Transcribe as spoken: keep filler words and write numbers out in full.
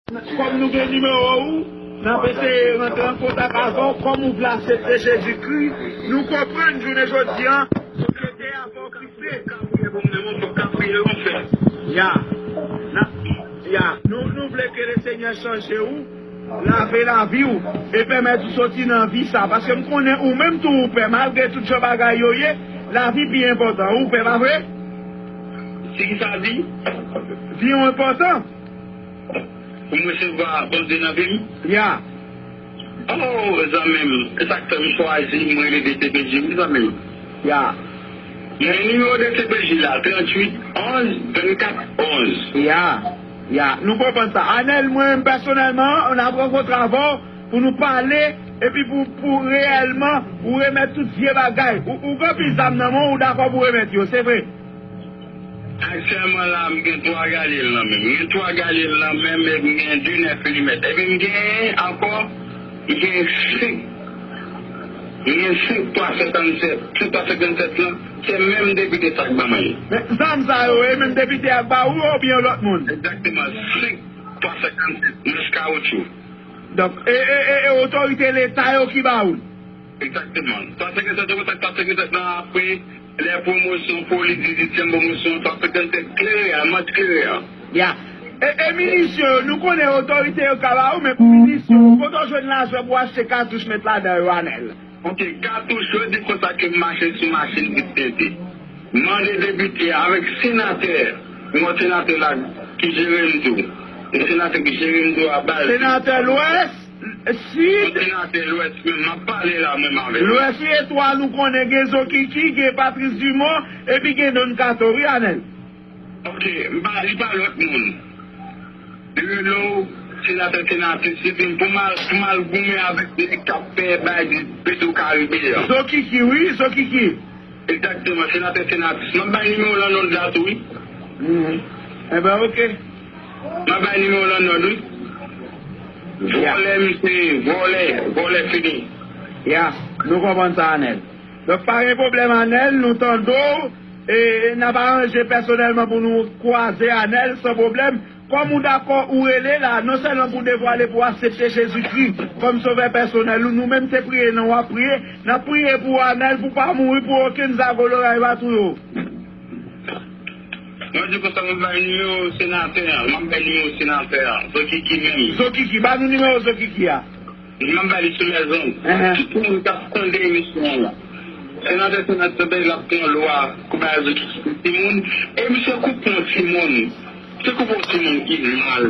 Kòm nou gen nimewo ou, n ap eseye rantre an kontak avè w. Kòm ou vle aksepte Jezikri, nou konprann jounen jodi a, sosyete a fè w kripe. Ya. N ap, ya. Nou, nou vle ke Lesenyè chanje ou, lave lavi w, e pèmèt ou soti nan vi sa. Paske m konnen ou menm tou ou pè, malgre tout jan bagay yo ye, lavi pi enpòtan. Ou pè, pa vre? Se ki sa di? Vi w enpòtan. Pou m resevwa Bondye nan vi m? Ya. Oh, zanmi m, e sa k fè m chwazi, m rele D C P J, wi, zanmi m. Ya. Men nimewo D C P J la, tranntuit onz vennkat onz. Ya. Ya. Nou konprann sa. Anèl, mwen menm pèsonèlman, n ap rankontre avè w pou nou pale, epi pou, pou reyèlman ou remèt tout vye bagay. Ou, ou gen anpil zam nan men w, ou dakò pou remèt yo, se vre? Aktyèlman la, m gen twa galil nan men m. M gen twa galil nan men m, e m gen de nèf milimèt. Epi m gen ankò, m gen senk, m gen senk twa senkannsèt. Senk twa senkannsèt lan, se menm depite sa k ban mwen li. Men zam sa yo, e menm depite a k ba ou yo oubyen yon lòt moun? Egzakteman, senk twa senkannsèt, manch kawotchou. Donk, e, e, e, e otorite leta yo ki ba ou l? Egzakteman. Twa senkannsèt, se konsa twa senkannsèt lan apre lè pwomosyon, polis dizityèm pwomosyon, twa senkannsèt klere a, manch klere a. Ya. E, e minisyon yo, nou konnen otorite yo ka ba ou, men pou minisyon yo, kote w jwenn lajan pou w achte katouch met ladan yo, Anèl? Ok, katouch yo di konsa ke m mache sou machin ki tente. Mande depite avèk senatè, yon senatè la ki jere m tou. Yon senatè ki jere m tou a baz. Senatè Lwès, Sid. Yon senatè Lwès menm, m ap pale la menm avè w. Lwès, wi, e twa nou konnen, gen Zokiki, gen Patrice Dumont, epi gen Don Kato, wi, Anèl. Ok, m pa, li pa lòt moun. Li rele w senatè, senatris, li di m pou m al, pou m al goumen avèk nèg k ap fè bay di Petro Karibe an. Zokiki, wi, Zokiki. Egzakteman, senatè, senatris. M ap bay nimewo l an nòt la tou, wi. Mhm. Enben, ok. M ap bay nimewo l an nòt, wi. Ya. Vòlè, misye, vòlè, vòlè fini. Ya, nou konprann sa, Anèl. Donk, pa gen pwoblèm, Anèl, nou tande w, e, e n ap aranje pèsonèlman pou nou kwaze, Anèl, san pwoblèm. Kòm ou dakò, ou rele la, non sèlman pou devwale, pou aksepte Jezikri kòm Sovè pèsonèl ou, nou menm se priye nan w ap priye, n ap priye pou w, Anèl, pou w pa mouri, pou okenn zago loray pa touye w. Mwen di konsa, mwen bay nimewo senatè a, mwen bay nimewo senatè a, Zokiki menm. Zokiki, ba nou nimewo Zokiki a. M ap ba li sou lèzonn. Tout moun k ap tande emisyon an la. Senatè, senatè, l ap pran lwa kou bagay ki kite timoun. E misye koupe yon timoun. Misye koupe yon timoun ki mal.